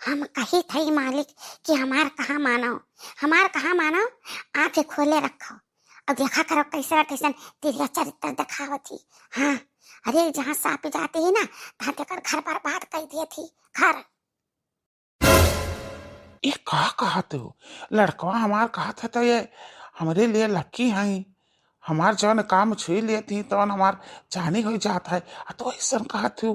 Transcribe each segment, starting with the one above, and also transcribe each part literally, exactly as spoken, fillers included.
हम कही थई मालिक कि हमार कहाँ मानो, हमार कहाँ मानो, आँख खोले रखो। अब देखा करो कैसे कैसन तिरिया चरित्र देखावत ही। हाँ, अरे जहाँ साँप जाती ही ना, तहाँ तेकर घर बर्बाद कर दिए थी, घर। ये का कहत हो? लड़कवा हमार कहत है तो ये हमरे लिए लकी हैं। हमार जौन काम छुई लेती हैं, तौन हमार जानी हो जात है। आ तो ऐसन कहत हो।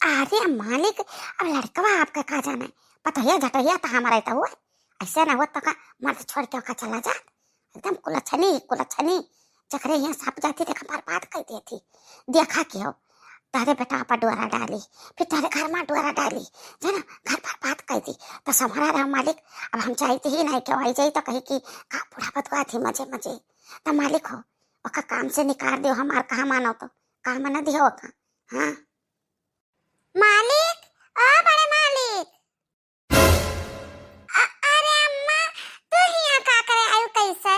अरे मालिक, अब लड़कवा आपका का जाने, पतोहिया झटोहिया तो हमारे तो हुआ। ऐसे ना हुआ तो का मर्द छोड़ के ओका चला जात। एकदम कुलछनी, कुलछनी। जकरे यहाँ साँप जाती देखा बर्बाद कर देती। देखा के हो, तारे बेटा पर डोरा डाली, फिर तारे घर में डोरा डाली, जाना घर बर्बाद कर दी। तो संभरा रहा मालिक, अब हम जाइत ही नहीं, क्यों आई जाई तो कही कि का बूढ़ा बतुआ थी मजे मजे। तो मालिक हो, ओका काम से निकाल दियो, हमार कहाँ मानो तो, काम न दियो ओका। हाँ। मालिक, ओ बड़े मालिक। अ-, अरे अम्मा, तू हियाँ का करे आयु कैसे?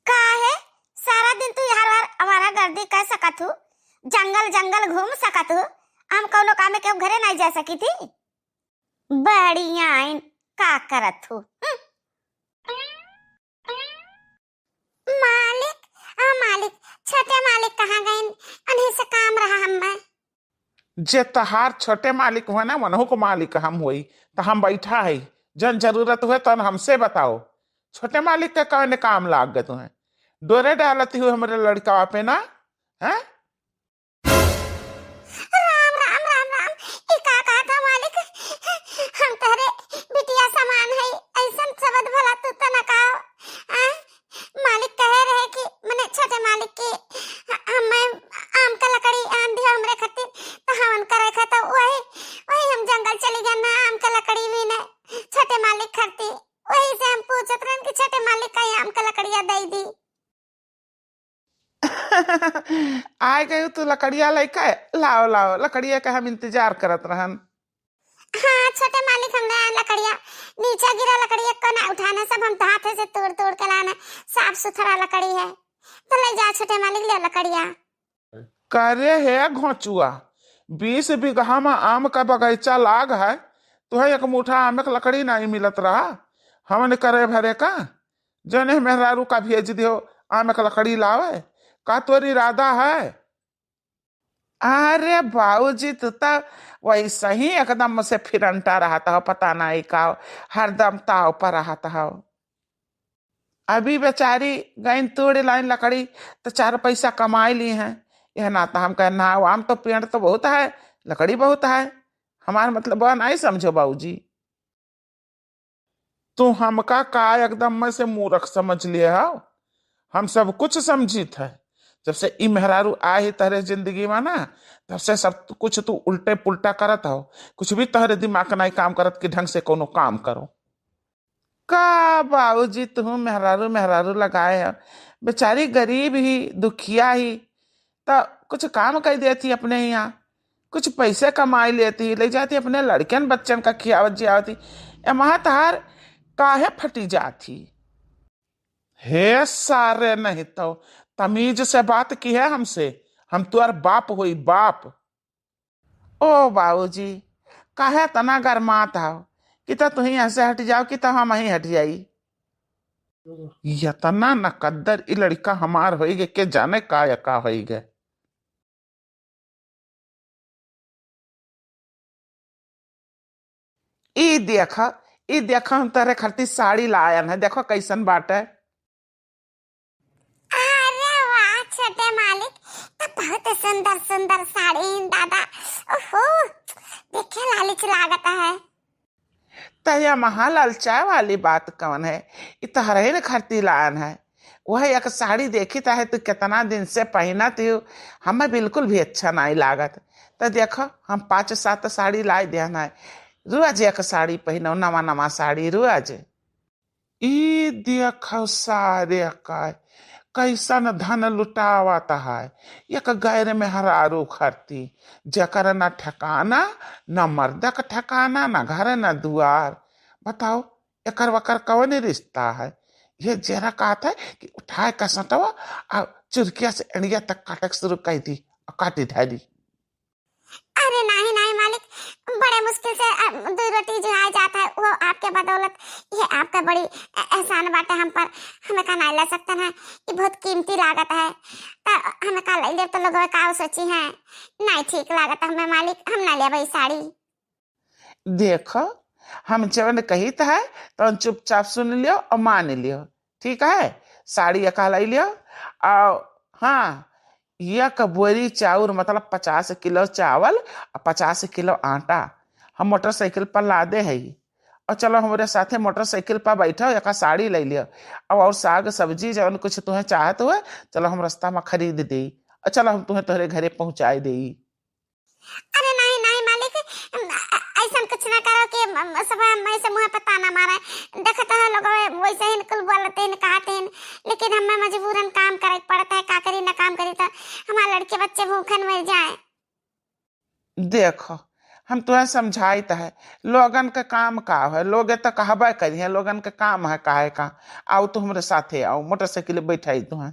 का है? सारा दिन तू हर हर आवारा गर्दी कर सकत हू, जंगल जंगल घूम सकत हू, हम कौनो काम में केहू घरे नहीं जा सकी थी? बढ़िया आइन, का करत हू? हम्म। मालिक, आ मालिक, छोटे मालिक कहाँ गइन? उन्हीं से काम रहा हमें। जे तहार छोटे मालिक हुआ ना, वनहु को मालिक हम होई, तो हम बैठा है। जन जरूरत हुए तन हमसे बताओ। छोटे मालिक के कौन काम लाग गए तुम्हें? डोरे डालती हुए हमरे लड़का पे ना, हैं? राम, राम, राम, राम। ई का कहत ह मालिक? हम तोहरे बिटिया समान है, ऐसन शब्द भला तू त न कहो। आ? मालिक कहे रहे कि मने छोटे मालिक की ह-, हमें आम का लकड़ी आन दियो हमरे खातिर, तो हवन करे खा तो वही, वही हम जंगल चली गए ना, आम का लकड़ी भी नहीं, छोटे मालिक खातिर। वही से हम पूछत रहन कि छोटे मालिक का आम का लकड़िया दे दी। आय गयू तू लकड़िया लइके? लाओ, लाओ, लकड़िया के हम इंतजार करत रहन। हाँ, छोटे मालिक, हमने लकड़िया, नीचे गिरा लकड़िया को ना उठाना, सब हम हाथे से तोड़ तोड़ के लाना, साफ सुथरा लकड़ी है। तो ले जा छोटे मालिक, ले लकड़िया। करे हे घोचुआ, बीस बीघा में आम का बगीचा लाग है, तुहे एक मुठा आम के लकड़ी नहीं मिलत रहा, हमन करे भरे का? जने मेहरारू का भेज दियो आम के लकड़ी लावे, का तोर इरादा है? अरे बाबूजी, तू तो वैसे ही एकदम से फिरंटा रहत हो, पता नहीं का, हरदम ताव पर रहत हो। अभी बेचारी गइन तोड़े लाइन लकड़ी, तो चार पैसा कमाई ली हैं। यह ना तो हम कहे ना, आम तो पेड़ तो बहुत है, लकड़ी बहुत है, हमार मतलब वह नहीं समझो बाबूजी। तू हमका का एकदम में से मूर्ख समझ लिए हो? हम सब कुछ समझित है। जब से ई मेहरारू आए ही तहरे जिंदगी में ना, तब से सब कुछ तू उल्टे पुल्टा करत हो। कुछ भी तहरे दिमाग नहीं काम करत कि ढंग से कोनो काम करो। का बाबूजी, तू मेहरारू मेहरारू लगाए हो। बेचारी गरीब ही, दुखिया ही, तो कुछ काम कर देती अपने यहाँ, कुछ पैसे कमाई लेती, ले जाती अपने लड़कन बच्चन का खियावत जियावती। एमा तहार काहे फटी जाती? हे सारे, नहीं तो तमीज से बात की है हमसे, हम तुअर बाप होई, बाप। ओ बाबूजी, काहे तना गरमात हो कि तो तुही यहाँ से हट जाओ कि तो हम ही हट जाई। यतना नकद्दर ई लड़का हमार होई गे, के जाने का या का होई गे। ई देखा, ई देखा, हम तोरे खातिर साड़ी लायन है, देखो कैसन बाटे। अरे वाह छोटे मालिक, तो बहुत सुंदर सुंदर साड़ी हैं दादा। ओहो, देखे लालिच लागत है। त या महा ललचाए वाली बात कवन है? ई तहरे न खरती लायन है। वह एक साड़ी देखी त है, तू कितना दिन से पहनत हो, हमें बिल्कुल भी अच्छा नहीं लागत। त देखो, हम पाँच सात साड़ी लाई देन है। रोज एक साड़ी पहनो, नवा नवा साड़ी रोज। ई देखो सारे का, कैसन धन लुटावत है। एक गैर मेहरारू खरती, जेकर न ठिकाना, न मर्दक ठिकाना, न घर न दुआर। बताओ, एकर वकर कवन रिश्ता है? ये जरा कहत है कि उठाए का सटवा आ चुरकिया से एड़िया तक काटे के शुरू कर दी और काटी धारी। अरे नाही, नाही मालिक, बड़े मुश्किल से, अ, दुइ रोटी जुहाय जात है, वो आपके बदौलत, ये आपका बड़ी ए-, एहसान बाटे हम पर। हमें का नाई ले सकते हैं, ये बहुत कीमती लागत है, तो हमें का ले लेब तो लोग का सोची हैं, नाई ठीक लागत है हमें मालिक, हम ना लेबै साड़ी। देखो, हम जवन कहित है, तवन चुपचाप सुन लियो और मान लियो, ठीक है? साड़ी एक लै लियो, और हाँ, एक बोरी चाउर, मतलब पचास किलो चावल और पचास किलो आटा हम मोटरसाइकिल पर लादे है। और चलो हमरे साथे मोटरसाइकिल पर बैठो, एक साड़ी लै लियो, और, और साग सब्जी जवन कुछ तुहें चाहत हुए, चलो हम रास्ता में खरीद देई, और चलो हम तुहें तोहरे घरे पहुँचाए देई। अरे नहीं, नहीं मालिक, अम, अ-, ऐसन कुछ ना करो कि, अम, सब हम ऐसे मुँह पे ताना मारे। देखत हो लोग वैसे ही कुल बोलत हैं, कहत हैं, लेकिन हमें मजबूरन काम करे के पड़त है, का करी ना काम करी तो हमारे लड़के बच्चे भूखन मर जाए। देखो, हम तुहें समझाइत है, लोगन के काम का है, लोग तो कहबे करिहें, लोगन के काम है काहे का। आओ तो हमरे साथे आओ, मोटरसाइकिल बैठाई तुहें।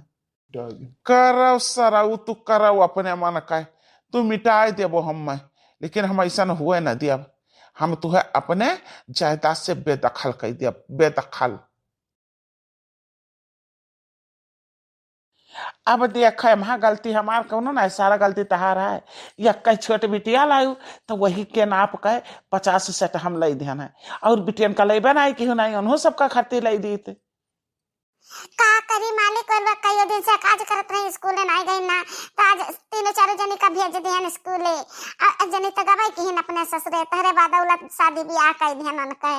करौ सरऊ, तू करौ अपने मन का, तू मिटाए देबो हम्मे, लेकिन हम ऐसन हुए न दियब। हम तुहे अपने जायदाद से बेदखल कर दियब, बेदखल। अब देख, एम्हा गलती हमार कौनो ना है, सारा गलती तहार है। यक्कै छोट बिटिया लायू, तो वही के नाप के पचास सेट हम लै दिहन है, और बिटियन का लैबे ना किहू नहीं, उन्हों सबका खरती लै दीत। का करी मालिक, और बा कईयो दिन से काज करत रही, स्कूल नाई गई ना, तो आज तीनों चारों जनी का भेज दिहन स्कूले। आ, आ जनी तो गवाई किहिन अपने ससुरे, तहरे बदौलत शादी ब्याह कई दिहन उनके।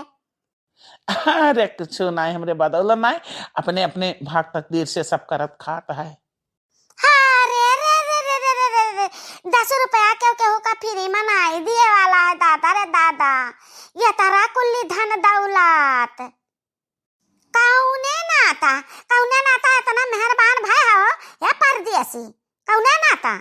अरे कुछू नाई, हमरे बदौलत नाई, अपने, अपने भाग तकदीर से सब करत खात है। हाँ, रे, रे, रे, रे, रे, रे, रे, रे। दस रुपया केहू, केहू का फ्री में नाई दिए वाला है, दादा रे दादा। ये तारा कुल्ली धन दौलत। कौने नाता, कौने नाता इतना मेहरबान भय हो, या परदेसी? कौने नाता?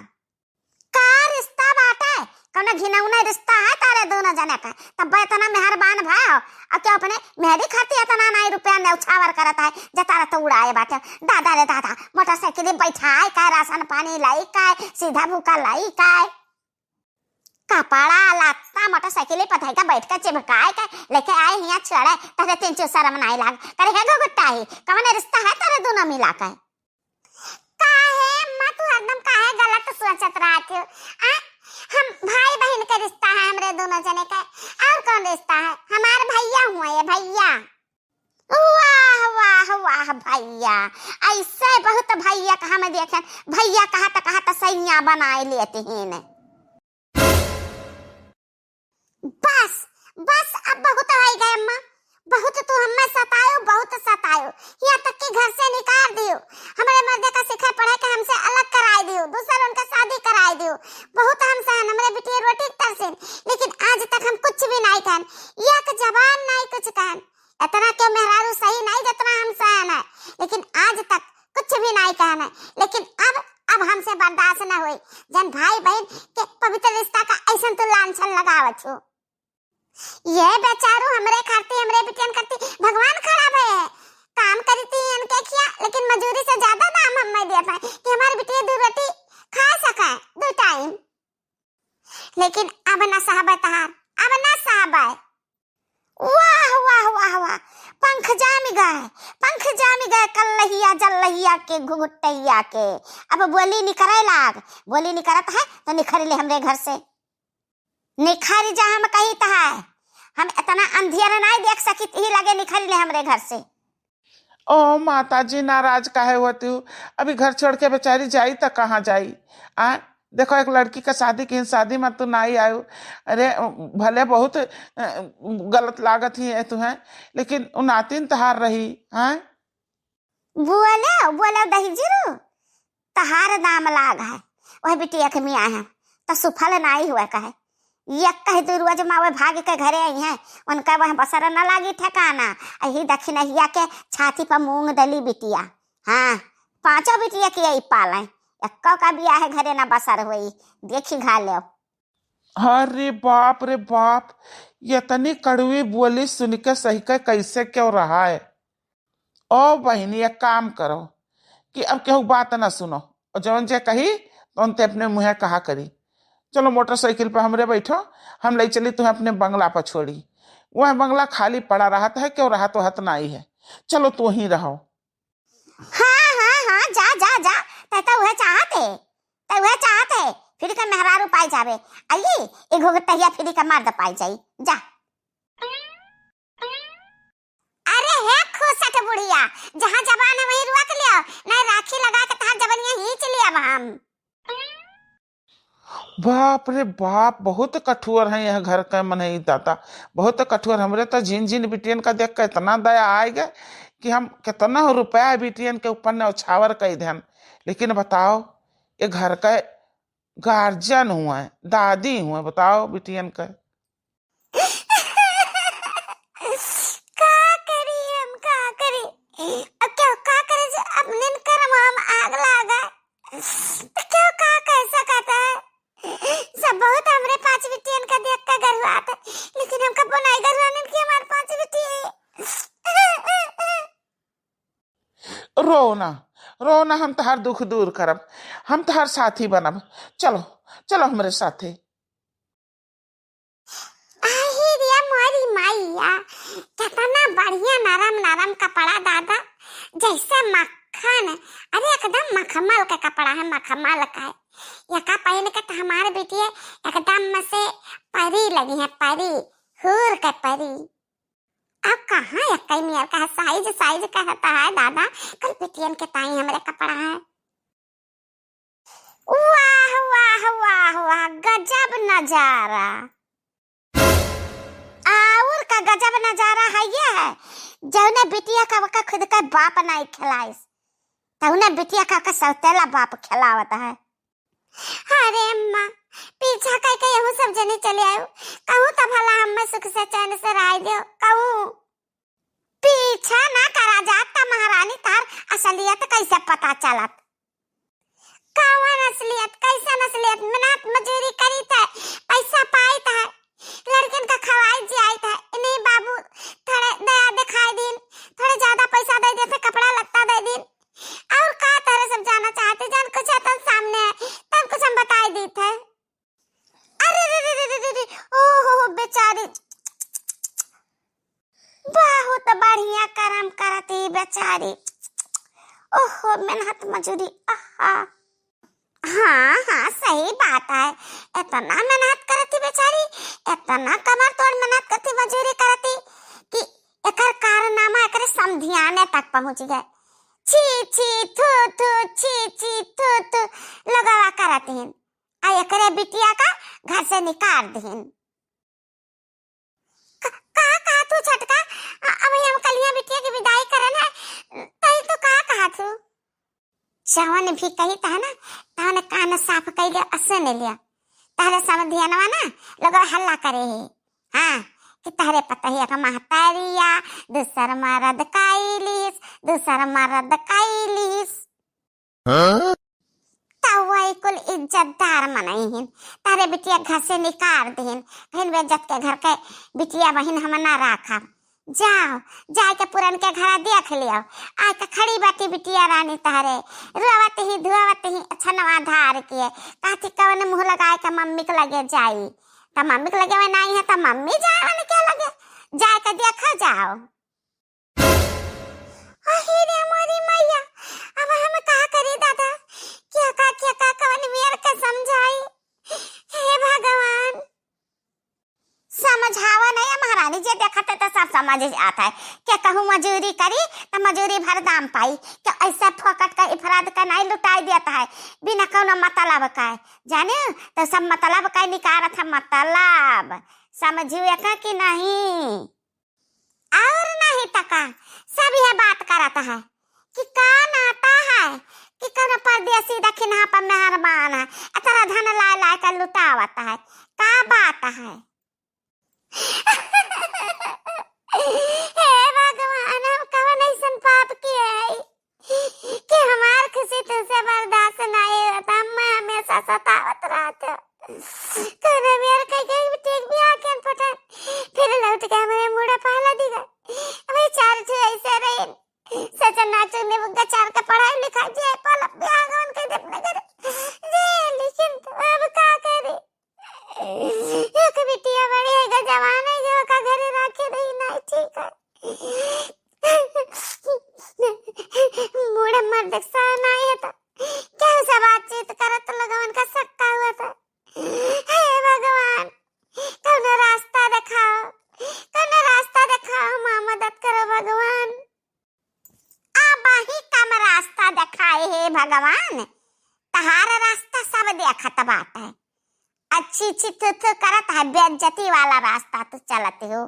का रिश्ता बाटे? कौनो घिनौना रिश्ता है तारे दोनों जने का? तब इतना मेहरबान भय हो, और क्यों अपने मेहरी खातिर इतना नाई रुपया न्यौछावर करत है, जे तारा तो उड़ाए बाटे। दादा रे दादा, मोटरसाइकिल बैठाए का, राशन पानी लाई का, सीधा भूखा लाई का। कपड़ा लत्ता मोटरसाइकिल पर धइका बैठ के चिपकाए के लेके आए हियाँ छोड़े, तहरे तीन चीज शर्म नाई लाग। करे हे घुघुट्टा ही, कौन रिश्ता है तोरे दोनों मिला के? काहे अम्मा तू हरदम काहे गलत सोचत रहत हो? आ? हम भाई बहन के रिश्ता है हमरे दोनों जने के, और कौन रिश्ता है? हमार भैया हुआ ये भैया। वाह, वाह, वाह भैया, ऐसे बहुत भैया का हम देखेन, भैया कहा त, कहा त सैया बनाए लेते हैं। बस, बस, अब बहुत होइ गए अम्मा, बहुत तू हमें सतायो, बहुत सतायो, यहाँ तक कि घर से निकाल दियो, हमरे मर्दे का सिखाए पढ़ाए के हमसे अलग कराए दियो, दूसर उनका शादी कराए दियो, बहुत हम सहन, हमरे बिटिया रोटी के तरसेन, लेकिन आज तक हम कुछ भी नाई कहन, एक जबान नाई कुछ कहन। इतना क्यों मेहरारू सही नाई जितना हम सहन है, लेकिन आज तक कुछ भी नाई कहन है, लेकिन अब, अब हमसे बर्दाश्त न होई, जन भाई बहन के पवित्र रिश्ता का ऐसन तू लांछन लगावत हो। ये बेचारू हमरे खातिर, हमरे बिटियन खातिर भगवान खड़ा भए है। काम करीती इनके खिया, लेकिन मजूरी से ज्यादा दाम हमें दिया था कि हमारे बिटिया दो रोटी खा सके, दो टाइम। लेकिन अब न सहबे तहार, अब न सहबे। वाह, वाह, वाह, वाह, पंख जाम गए, पंख जाम गए कल्लहिया जल्लहिया के घुघुटैया के। अब बोली निकरे लाग, बोली निकरत है तो निखर ले हमरे घर से। निखर जा, हम कहित है, हम इतना अंधियर नाई देख सकित, ही लगे निखर ले हमरे घर से। ओ माता जी, नाराज काहे होती हूँ? अभी घर छोड़ के बेचारी जाई त कहाँ जाई? आ, देखो, एक लड़की का शादी की, शादी में तू नाई आयु। अरे, भले बहुत, अ, गलत लागत ही है तुहें, लेकिन उ नातिन तहार रही, हाँ? बोले, बोले दहिजरू, तहार दाम लाग है, वह बिटिया के मियाँ है, त सुफल नाई हुआ कहे। यक्कै दू रोज माँ वह भाग के घरे आई हैं, उनका वह बसर न लागी ठिकाना। यही दखिनहिया के छाती पर मूंग दली बिटिया। हाँ, पाँचों बिटिया के यही पालें, यक्को का बियाह घरे न बसर होई, देखी घालेव। अरे बाप रे बाप, यतनी कड़वी बोली सुन के सही के कैसे क्यों रहा है? ओ बहिनी, एक काम करो कि अब केहू बात ना सुनो, और जौन जे कही, तौन ते अपने मुँहे कहा करी। चलो मोटरसाइकिल पे हमरे बैठो, हम लइ चली तुहें अपने बंगला पर छोड़ी। वह बंगला खाली पड़ा रहत है, क्यों रहत वहत नाई है। चलो तू ही रहो। हाँ, हाँ, हाँ, जा, जा, जा। तै तो उहे चाहत है, तै उहे चाहत है। फिर के मेहरारू पाई जावे। अइली, एक घुघटहिया फिर के मर्द पाई जाई। जा। अरे हे खुसट बुढ़िया, जहाँ जबान है वहीं रोक लियो, नहीं राखी लगा के तहार जबनिया खींच लियब हम। बाप रे बाप, बहुत कठोर हैं यह घर के मनई दादा, बहुत कठोर। हमरे तो जिन जिन बिटियन का देख के इतना दया आए गए कि हम कितना रुपया बिटियन के ऊपर न्यौछावर कर देन। लेकिन बताओ, ये घर के गार्जियन हुए, दादी हुए, बताओ बिटियन के। का करी हम, का करी? अब क्यों का करे जे अपने कर्म हम आग लागा? तो क्यों का कह सकता है? सब बहुत हमरे पाँच बिटियन का देख के गरुआत है, लेकिन हमका बनाई गरुआनन की हमार पाँच बिटिया। रो ना, रो ना, हम तहार दुख दूर करब, हम तहार साथी बनब। चलो, चलो हमरे साथे। आही रे मोरी मैया, कितना बढ़िया नरम नरम कपड़ा दादा, जैसे मक्खन। अरे एकदम मखमल के कपड़ा है, मखमल का है। यका पहन के तो हमारे बेटिए एकदम में से परी लगी है, परी, हूर के परी। अब कहाँ यक्कई नियर का है, साइज, साइज कहता है दादा, कल बिटियन के ताई हमरे कपड़ा है। वाह, वाह, वाह, वाह, गजब नजारा। और का गजब नजारा है ये है, जौने बिटिया का ओका खुद का बाप नाई खिलाइस, तौने बिटिया का ओका सौतेला बाप खिलावत है। अरे अम्मा, पीछा कई के यहू सब जने चले आयो, कहूँ त भला हमें सुख से चैन से रह दो, कहूँ। पीछा ना करा जात त महारानी तार असलियत कैसे पता चलत? कौन असलियत? कैसन असलियत? मेहनत मजूरी करीत है, पैसा पाइत है, लड़किन का खवाई जियाइत है। इन्हीं बाबू थोड़े दया दिखाई दीन, थोड़े ज्यादा पैसा दे देते, कपड़ा लत्ता दे दीन। और का तरह सब जाना चाहते, जन कुछ है तन सामने है, तन कुछ हम बताई दीत है। अरे रे रे रे रे रे, ओ हो हो, बेचारी, बहुत बढ़िया करम करत ही बेचारी। ओहो, मेहनत मजूरी, आहा। हाँ, हाँ, सही बात है। इतना मेहनत करत ही बेचारी, इतना कमर तोड़ मेहनत करत ही, मजूरी करत ही कि एकर कारनामा एकरे समधियाने तक पहुँच गए। छी, छी, थू, थू, छी, छी, थू, थू, लगवा करत ही। आ एकरे बिटिया का घर से निकाल दिहिन। क-, का कहा तू छोटका? अ-, अब हम कलिया बिटिया के विदाई करन है, तई तो का कहा तू? जवन भी कही तह ना, तहने कान साफ कइले असे ने लिया। तहरे समधियनवा ना, लोग हल्ला करे है। हाँ, कि तहरे पतहिया का महतारिया, दूसर मरद कइलिस, दूसर मरद कइलिस। हाँ? त वही कुल इज्जतदार मनई हिन, तारे बिटिया घर से निकाल दिहिन, कहिन बेइज्जत के घर के बिटिया बहिन हम ना राखब। जाओ, जाए के पुरन के घरा देख लियो, आए के खड़ी बाटी बिटिया रानी तहरे, रोवत ही धोवत ही छनवा धार के, कहती कवन मुँह लगाए के मम्मी के लगे जाई, त मम्मी के लगे में नाई है त मम्मी जाए वाली के लगे, जाए के देखो जाओ। अही रे मोरी मैया, अब हम का करी दादा? क्या का, क्या का, कवन मेर के समझाई? हे भगवान। समझावा नहीं है महारानी, जे देखत है तो सब समझ जात है। के कहूँ मजूरी करी तो मजूरी भर दाम पाई, के ऐसे फोकट का इफराद का नहीं लुटाई देता है, बिना कौनो मतलब का। जाने तो सब मतलब का निकारत है, मतलब समझू एका कि नहीं? और नहीं त का, सब यह बात करत है कि का नाता है कि कौनो परदेसी दखिनहा पर मेहरबान है, इतना धन लाए लाए कर लुटावत है, का बात है? हे भगवान, हम कवन ऐसन पाप किए है कि हमार खुशी तुझसे बर्दाश्त नहीं होता, हम हमेशा सतावत रहते। तूने मेरे कह के ठीक भी आके पठान, फिर लौट के हमारे मुड़ा पहला दिखा। हमारे चार ठो ऐसे रहे, सचन नाचो ने बुग्गा चार का पढ़ाई लिखाई जे पाल ब्याह गवन के दे अपने घर। जे लेकिन अब का करे? भगवान, तहार रास्ता सब देखत बाटे। अच्छी अच्छी थू थू करत है, बेइज्जती वाला रास्ता तू चलत हो।